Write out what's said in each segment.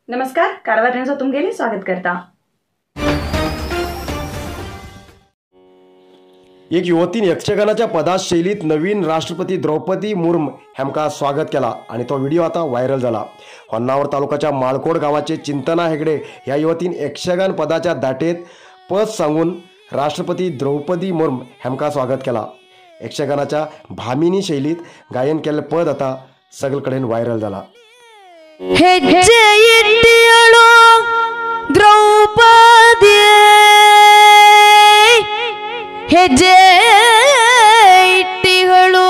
नमस्कार, कारवार न्यूजात तुमगेले स्वागत करता। एक युवतीन यक्षगानाच्या पदात शैलीत नवीन राष्ट्रपती द्रौपदी मुर्मू हेमका स्वागत केला आणि तो व्हिडिओ आता व्हायरल झाला। होन्नावर तालुक्याच्या माळकोड गावाचे चिंतना हेगडे या युवतीन यक्षगान पदाच्या दाटेत पद सांगून राष्ट्रपती द्रौपदी मुर्मू हेमका स्वागत केला। यक्षगानाच्या भामिनी शैलीत गायन केल्ले पद आता सगळीकडेन व्हायरल झाला। द्रौपदी ಹೆಜ್ಜೆ ಇಟ್ಟಿಗಳು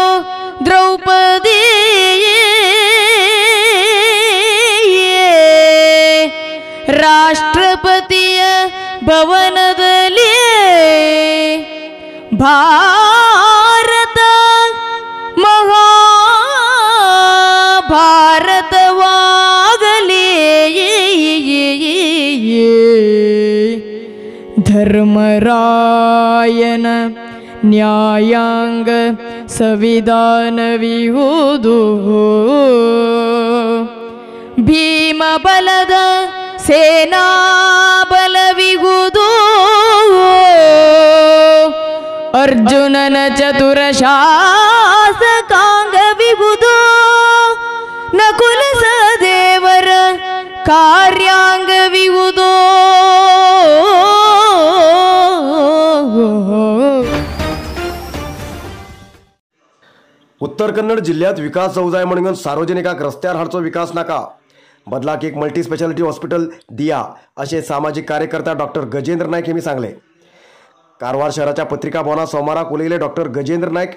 ದ್ರೌಪದಿ ರಾಷ್ಟ್ರಪತಿಯ ಭವನದಲ್ಲಿ ಭಾರತ ಮಹಾಭಾರತವಾಗಲಿ ಧರ್ಮರಾಯನ ನ್ಯಾಯಾಂಗ ಸಂವಿಧಾನವಿಹುದು ಭೀಮ ಬಲದ ಸೇನಾ ಬಲವಿಹುದು ಅರ್ಜುನನ ಚತುರ ಶಾಸಕಾಂಗವಿಹುದು ನಕುಲ ಸದೇವರ ಕಾರ್ಯಾಂಗವಿಹುದು. उत्तर कन्नड जिल्ह्यात विकास जाऊ जाय म्हणून सार्वजनिकाक रस्त्यार हाडचो विकास नाका, बदलाक एक मल्टी स्पेशालिटी हॉस्पिटल दिया असे सामाजिक कार्यकर्ता डॉक्टर गजेंद्र नाईक यांनी सांगले। कारवार शहराच्या पत्रिका भवनात सोमाराक उलयले डॉक्टर गजेंद्र नाईक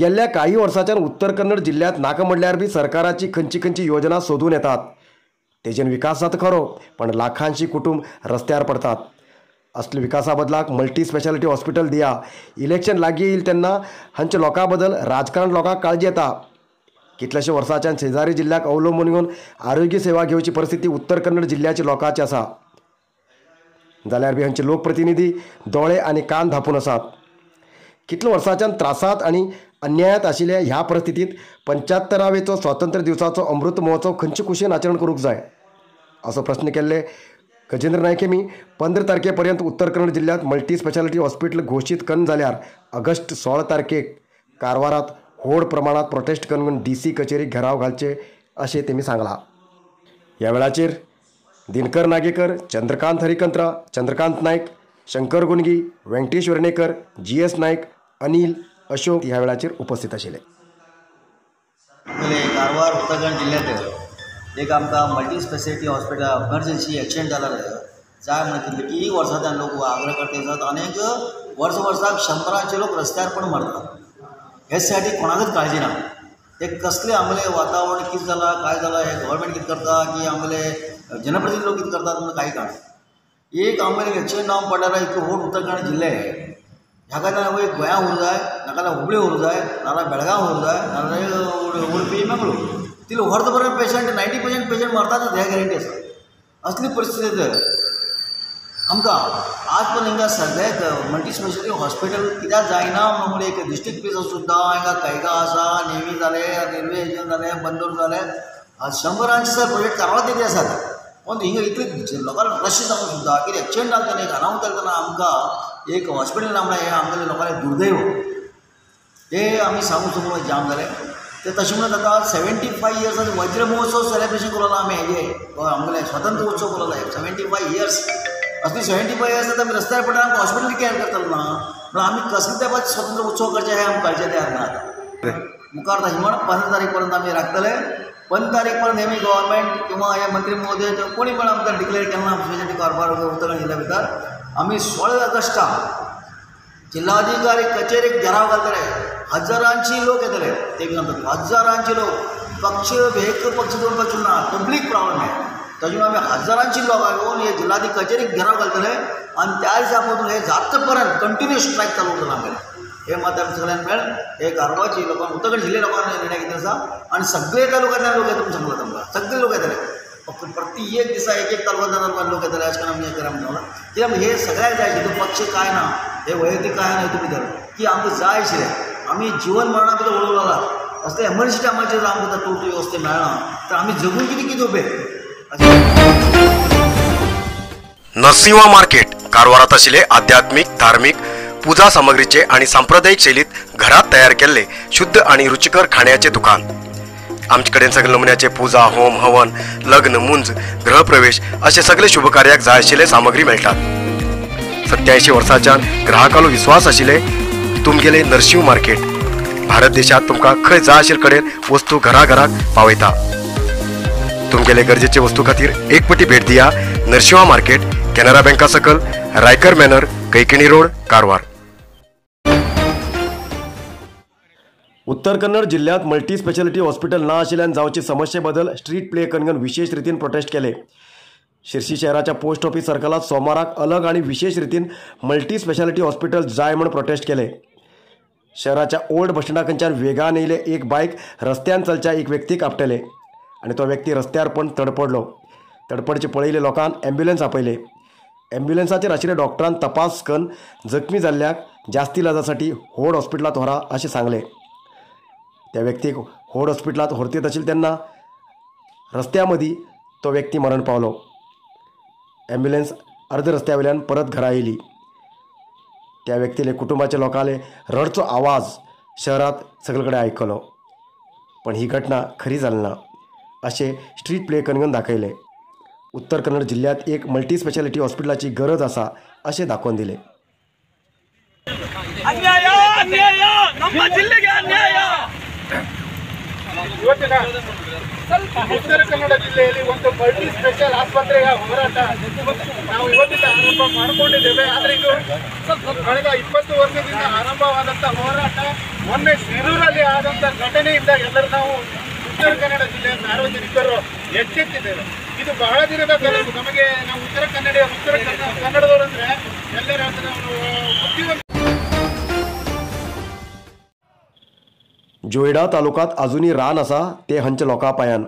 गेल्या काही वर्साच्यान उत्तर कन्नड जिल्ह्यात नाका म्हणल्यार बी सरकाराची खंयची खंयची योजना सोदून येतात, तेजेन विकास जाता खरो पण लाखांशी कुटुंब रस्त्यार पडतात। असले विकासा बदलाक मल्टी स्पेशालिटी हॉस्पिटल दिया। इलेक्शन लागीं येईल तेन्ना हांच्या लोकां बदल राजकारण लोकांक काळजी येता। कितल्याशे वर्सांच्यान शेजारी जिल्ह्याक अवलंबून घेवन आरोग्य सेवा घेवची परिस्थिती उत्तर कन्नड जिल्ह्याच्या लोकांची आसा, जाल्यार बी हांचे लोकप्रतिनिधी दोळे आनी कान धापून आसात। कितल्या वर्सांच्यान त्रासांत आनी अन्यायांत आशिल्ल्या ह्या परिस्थितींत 75वेचो स्वातंत्र्य दिवसाचो अमृत महोत्सव खंयचे कुशेन आचरण करूंक जाय असो प्रश्न केल्ले गजेंद्र नाईक यांनी 15 तारखेपर्यंत उत्तर कन्नड जिल्ह्यात मल्टी स्पेशालिटी हॉस्पिटल घोषित करून जाल्यार ऑगस्ट 16 तारखेक कारवारात व्हड प्रमाणात प्रोटेस्ट करून डीसी कचेरी घेराव घालचे अशें तेमी सांगलां। ह्या वेळाचेर दिनकर नागेकर, चंद्रकांत हरिकंत्रा, चंद्रकांत नाईक, शंकर गुंगी, वेंकटेश वेर्णेकर, जी.एस. नाईक, अनिल अशोक ह्या वेळाचेर उपस्थित आशिल्ले। कारवार उत्तर कन्नड जिल्ह्यात एक आमकां multi speciality hospital emergency accident जाला जाय म्हणून कितलीं वर्सांच्यान लोक आग्रह करता आनीक वर्स वर्साक शंबरांचे लोक रस्त्यार पण मरतात। हेसाठी कोणाकच काळजी ना। ते कसले आमले वातावरण कितें जालां काय जालां हे गव्हर्मेंट कितें करता की आमले जनप्रतिनिधी लोक कितें करतात म्हणून काही कळना। एक आमले एक्सिडंट जावन पडल्यार इतलो व्हड उत्तर कन्नड जिल्ले ह्या कारणान एक गोंया व्हरूंक जाय, नाजाल्यार हुबळी व्हरूंक जाय, नाजाल्यार बेळगांव व्हरूंक जाय, नाजाल्यार उडपी मंगळूर तितले व्हरता पर्यंत पेशंट 90% पेशंट मरतातच हे गॅरंटी आसा। असली परिस्थिती आमकां आज पण हिंगा सगळ्याक मल्टी स्पेशालिटी हॉस्पिटल कित्याक जायना म्हणून एक डिस्ट्रिक्ट प्लेस सुद्दां हिंगा कैगा आसा, नेवी जालें, रेल्वे स्टेशन जालें, बंदर जालें, शंबरांचे सर प्रोजेक्ट कारवार तरी आसात पूण हिंगा इतले लोकांक रश जावन सुद्दां कितें एक्सिडंट जाता तेन्ना एक अनावत जाता तेन्ना आमकां एक हॉस्पिटल ना म्हणल्यार हें आमगेले लोकांचें दुर्दैव ते आमी सांगूंक समज जाम जालें। ते तशें म्हणून आतां 75 इयर्स वज्र महोत्सव सेलिब्रेशन करूं आमी हेजे आमगेले स्वातंत्र्य उत्सव करूं 75 इयर्स असली 75 इयर्स आतां आमी रस्त्यार पडटा आमकां हॉस्पिटल केअर करतलो ना म्हणून आमी कसले तेपार स्वातंत्र्य उत्सव करचे हें आमकां कळचें तयार ना। आतां मुखार तशें म्हण 15 तारीख पर्यंत आमी राखतले। 15 तारीख पर्यंत हेमी गव्हर्मेंट किंवा हे मंत्री महोदय कोणी पण आमकां डिक्लेअर केलें ना स्पेशली कारवार उत्तर कन्नड जिल्ल्या भितर आमी 16 ऑगस्टाक जिल्हाधिकारी कचेरीक घेराव घालतले। हजारांची लोक येतले ते बी सांगतात, हजारांची लोक, पक्ष एक पक्ष दोन पक्ष ना, पब्लीक प्रॉब्लम आहे ताजे आमी हजारांची लोक येवन हे जिल्हाधिकारी कचेरीक घेराव घालतले आनी त्या दिसा पासून हे जाता पर्यंत कंटिन्यू स्ट्रायक चालू उरतलो आमगेलें। हे मत आमी सगळ्यांक मेळ हे कारवारची लोकांक उत्तर कन्नड जिल्ले लोकांनी निर्णय घेतलो आसा आनी सगळे तालुक्यांतल्यान लोक येता म्हूण सांगला तांकां, सगळे लोक येतले प्रति एक दिसा एक एक तालुक्यांतल्यान लोक येतले अशें करून आमी हें करा म्हणून कित्याक हे सगळ्याक जाय आशिल्लें, पक्ष काय ना, हे वैयक्तीक काय ना हितून भितर की आमकां जाय आशिल्लें आमी जिवन मरणा भितर उडोवंक लागला असले एमर्जन्सी टायमाचेर आमकां तुर्त व्यवस्था मेळना तर आमी जगून कितें कितें उपेग. नरसिंहा मार्केट कारवारात आशिल्ले आध्यात्मिक धार्मिक पूजा सामग्रीचे आणि सांप्रदायिक शैलीत घरात तयार केल्ले शुद्ध आणि रुचिकर खाण्याचे दुकान। आमचे कडेन सगळे नमुन्याचे पूजा, होम, हवन, लग्न, मुंज, गृहप्रवेश असे सगळे शुभकार्याक जाय आशिल्ले सामग्री मेळटात। 87 वर्सांच्यान ग्राहकालो विश्वास आशिल्ले तुमगेले नरसिंह मार्केट भारत देशात तुमकां खंय जाय आशिल्ले कडेन वस्तू घराघराक पावयता। तुमगेले गरजेचे वस्तू खातीर एक पटी भेट दिया नरसिंहा मार्केट, केनरा बँका सकल, रायकर मॅनर, कैकिणी रोड, कारवार। उत्तर कन्नड जिल्ह्यात मल्टी स्पेशालिटी हॉस्पिटल ना आशिल्ल्यान जावची समस्ये बदल स्ट्रीट प्ले कनगन विशेष रितीन प्रोटेस्ट केले। शिरशी शहराच्या पोस्ट ऑफिस सर्कलात सोमाराक अलग आणि विशेष रितीन मल्टी स्पेशालिटी हॉस्पिटल जाय म्हूण प्रोटेस्ट केले। शहराच्या ओल्ड बस स्टँडा कडच्यान वेगान येयले एक बायक रस्त्यान चलच्या एक व्यक्तीक आपटले आनी तो व्यक्ती रस्त्यार पण तडपडलो। तडपडचे पळयले लोकांक ॲम्ब्युलन्स आपयले। ॲम्ब्युलन्साचेर आशिल्ल्या डॉक्टरान तपास करून जखमी जाल्ल्याक जास्ती इलाजासाठी होड हॉस्पिटलांत व्हरा अशें सांगलें। त्या व्यक्तीक होड हॉस्पिटलांत व्हरतीत आशिल्ले तेन्ना रस्त्या मदीं तो व्यक्ती मरण पावलो। ॲम्ब्युलन्स अर्द रस्त्या वयल्यान परत घरा येयली। त्या व्यक्तीले कुटुंबाच्या लोकांले रडचो आवाज शहरात सगळे कडेन आयकलो, पण ही घटना खरी जाली ना अशें स्ट्रीट प्ले कनगन दाखयलें। उत्तर कन्नड जिल्ह्यात एक मल्टी स्पेशालिटी हॉस्पिटलाची गरज आसा अशें दाखोवन दिलें। ಇವತ್ತಿನ ಉತ್ತರ ಕನ್ನಡ ಜಿಲ್ಲೆಯಲ್ಲಿ ಒಂದು ಮಲ್ಟಿ ಸ್ಪೆಷಲ್ ಆಸ್ಪತ್ರೆಯ ಹೋರಾಟ ನಾವು ಇವತ್ತಿಂದ ಆರಂಭ ಮಾಡಿಕೊಂಡಿದ್ದೇವೆ. ಆದರೆ ಇದು ಕಳೆದ 20 ವರ್ಷದಿಂದ ಆರಂಭವಾದಂಥ ಹೋರಾಟ ಮೊನ್ನೆ ಶಿರೂರಲ್ಲಿ ಆದಂಥ ಘಟನೆಯಿಂದ ಎಲ್ಲರೂ ನಾವು ಉತ್ತರ ಕನ್ನಡ ಜಿಲ್ಲೆಯ ಸಾರ್ವಜನಿಕರು ಎಚ್ಚೆತ್ತಿದ್ದೇವೆ. ಇದು ಬಹಳ ದಿನದ ಕನಸು ನಮಗೆ. ನಾವು ಉತ್ತರ ಕನ್ನಡದವರು ಅಂದರೆ ಎಲ್ಲರ ಬುದ್ಧಿವಂತ. जोयडा तालुक्यात अजूनही रान आसा ते हंचे लोकां पायान।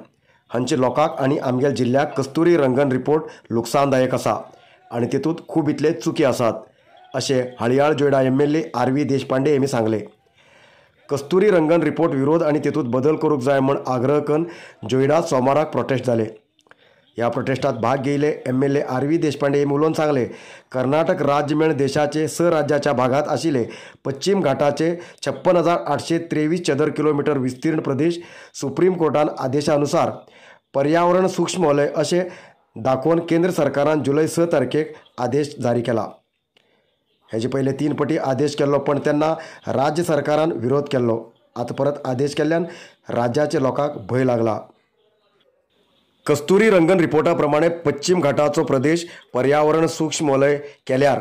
हंचे लोकांक आनी आमगेल्या जिल्ल्याक कस्तुरी रंगन रिपोर्ट लुकसाणदायक आसा आनी तेतूंत खूब इतले चुकी आसात अशें Haliyal Joida MLA R V Deshpande हेमी सांगलें। कस्तुरी रंगन रिपोर्ट विरोध आनी तेतूंत बदल करूंक जाय म्हूण आग्रह करून जोयडा सोमाराक प्रोटेस्ट जाले। ह्या प्रोटेस्टात भाग घेयले MLA RV Deshpande हे उलोवन सांगले, कर्नाटक राज्य मेळ देशाचे 6 राज्याच्या भागात आशिल्ले पश्चिम घाटाचे 56,823 चदर किलोमीटर विस्तीर्ण प्रदेश सुप्रीम कोर्टान आदेशानुसार पर्यावरण सूक्ष्म वलय अशें दाखोवन केंद्र सरकारान जुलय 6 तारखेक आदेश जारी केला। हेजे पयले 3 पटी आदेश केल्लो, पण तेन्ना राज्य सरकारान विरोध केल्लो। आतां परत आदेश केल्ल्यान राज्याचे लोकांक भंय लागला। कस्तुरी रंगन रिपोर्टा प्रमाणे पश्चिम घाटाचो प्रदेश पर्यावरण सूक्ष्म वलय केल्यार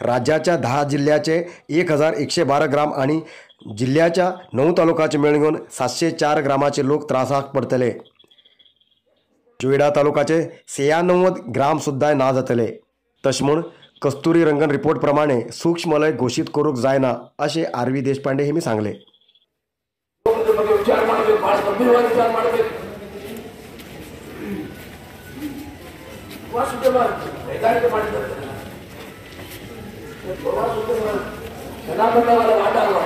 राज्याच्या 10 जिल्ह्याचे 1112 ग्राम आणि जिल्ह्याच्या 9 तालुकाचे मेळून 704 ग्रामाचे लोक त्रासाक पडतले। जोयडा तालुकाचे 96 ग्राम सुद्दां ना जातले। तशें म्हूण कस्तुरी रंगन रिपोर्ट प्रमाणे सूक्ष्म वलय घोशीत करूंक जायना अशें आरवी देशपांडे हेमी सांगलें। ಪ್ರವಾಸೋದ್ಯಮ ಕೈಗಾರಿಕೆ ಮಾಡಿದ್ದಾರೆ. ಪ್ರವಾಸೋದ್ಯಮ ಜನ ಬಂದವರ ಆಟ ಅಲ್ಲ.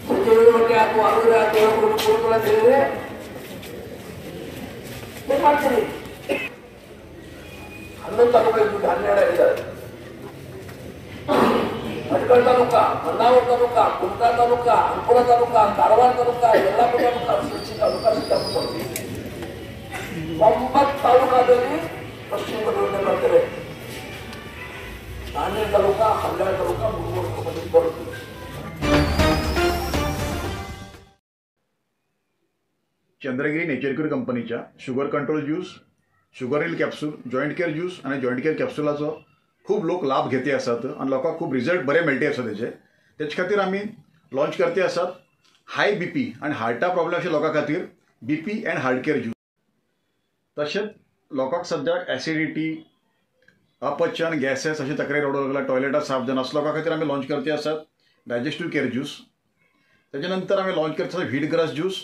ಸಂಜೆ 7 ಗಂಟೆ ಆಯ್ತು, 6 ಆಯ್ತು, ಕೊಡ್ಕೊಳ್ಳ ಅಂತ ಹೇಳಿದ್ರೆ ಏನ್ ಮಾಡ್ತೀರಿ? 11 ತಾಲೂಕು ಇದ್ದು 12 ಇದ್ದಾರೆ. ಭಟ್ಕಳ ತಾಲೂಕ, ಹೊನ್ನಾವರ ತಾಲೂಕ, ಕುಮಟಾ ತಾಲೂಕ, ಅಂಕೋಲ ತಾಲೂಕ, ಕಾರವಾರ ತಾಲೂಕ, ಯಲ್ಲಾಪುರ ತಾಲೂಕ, ಶಿರ್ಸಿ ತಾಲೂಕ, ಸಿದ್ದಾಪುರ ತಾಲೂಕು, 9 ತಾಲೂಕಾದಲ್ಲಿ ಪಶ್ಚಿಮ ಘಟ್ಟದಿಂದ ಬರ್ತೇವೆ. 12 ತಾಲೂಕ, 12 ತಾಲೂಕ, 3 ಬರುತ್ತೆ. चंद्रगिरी नेचर क्यूर कंपनीच्या sugar control juice, sugar heal capsule, joint care juice आनी जॉयंट केअर कॅप्सुलाचो खूब लोक लाभ घेते आसात आनी लोकांक खूब रिजल्ट बरे मेळटे आसा तेजे. तेचे खातीर आमी लॉन्च करते आसात हाय बीपी आनी हार्टा प्रॉब्लेम अशे लोकां खातीर BP and heart care juice. तशेंच लोकांक सद्याक एसिडिटी, अपचन, गॅसेस अशी तक्रारी रडूंक लागला, टॉयलेटां साफ जायना, असल्या लोकां खातीर आमी लॉन्च करते आसात डायजेस्टीव केअर ज्यूस. तेजे नंतर आमी लॉन्च करते आसात व्हीट ग्रास ज्यूस,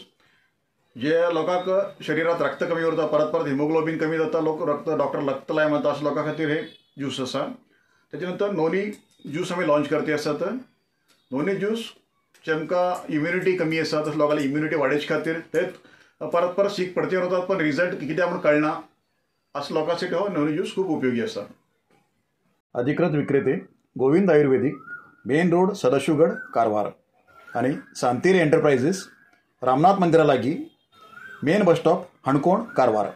जे लोकांक शरिरात रक्त कमी उरता, परत परत हिमोग्लोबीन कमी जाता, लोक रक्त डॉक्टर रक्त लाय म्हणटा, अशा लोकां खातीर हे ज्यूस आसा. तेजे नंतर नोनी ज्यूस आमी लॉन्च करते आसात. नोनी ज्यूस जेमकां इम्युनिटी कमी आसा तशें लोकांली इम्युनिटी वाडोवचे खातीर ते परत परत सीक पडते उरतात, पण रिजल्ट कित्याक म्हूण कळना, असो लोकांसाठी हो नोनी ज्यूस खूब उपयोगी आसा. अधिकृत विक्रेते Govind Ayurvedic, main road, Sadashivgad, Karwar आनी सांतेरी एंटरप्रायझीस, रामनाथ मंदिरा लागीं, main bus stop, Canacona, Karwar.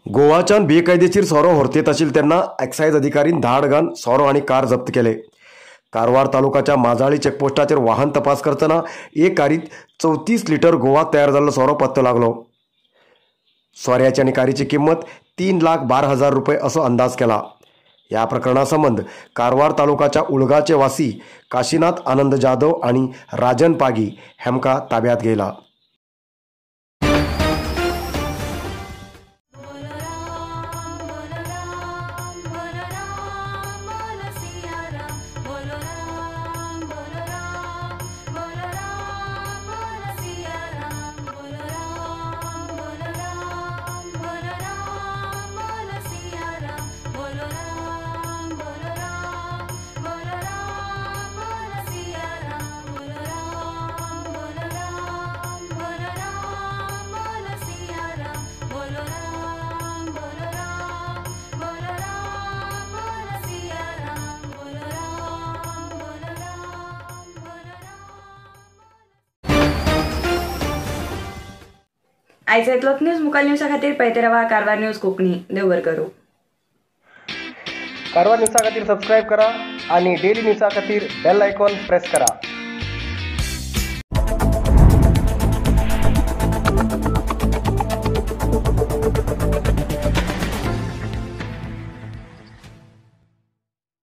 गोवाच्यान बेकायदेशीर सोरो व्हरतेत आशिल्ले तेन्ना एक्सायज अधिकारीन धाड घालून सोरो आनी कार जप्त केले. कारवार तालुकाच्या माजाळी चेकपोस्टाचेर वाहन तपास करतना एक कारीत 34 लिटर गोवा तयार जाल्लो सोरो पत्तो लागलो. सोऱ्याची आनी कारीची किंमत 3,12,000 रुपये असो अंदाज केला. ह्या प्रकरणा संबंद कारवार तालुकाच्या उळगाचे वासी काशीनाथ आनंद जाधव आनी राजन पागी हेमका ताब्यात घेयला. आयज इतलोच न्यूज. मुखार न्यूजा खातीर पळयत रावा कारवार न्यूज कोंकणी. देव बरें करूं. कारवार न्यूजा खातीर सबस्क्रायब करा आणि डेली न्यूजा खातीर बेल आयकॉन प्रेस करा.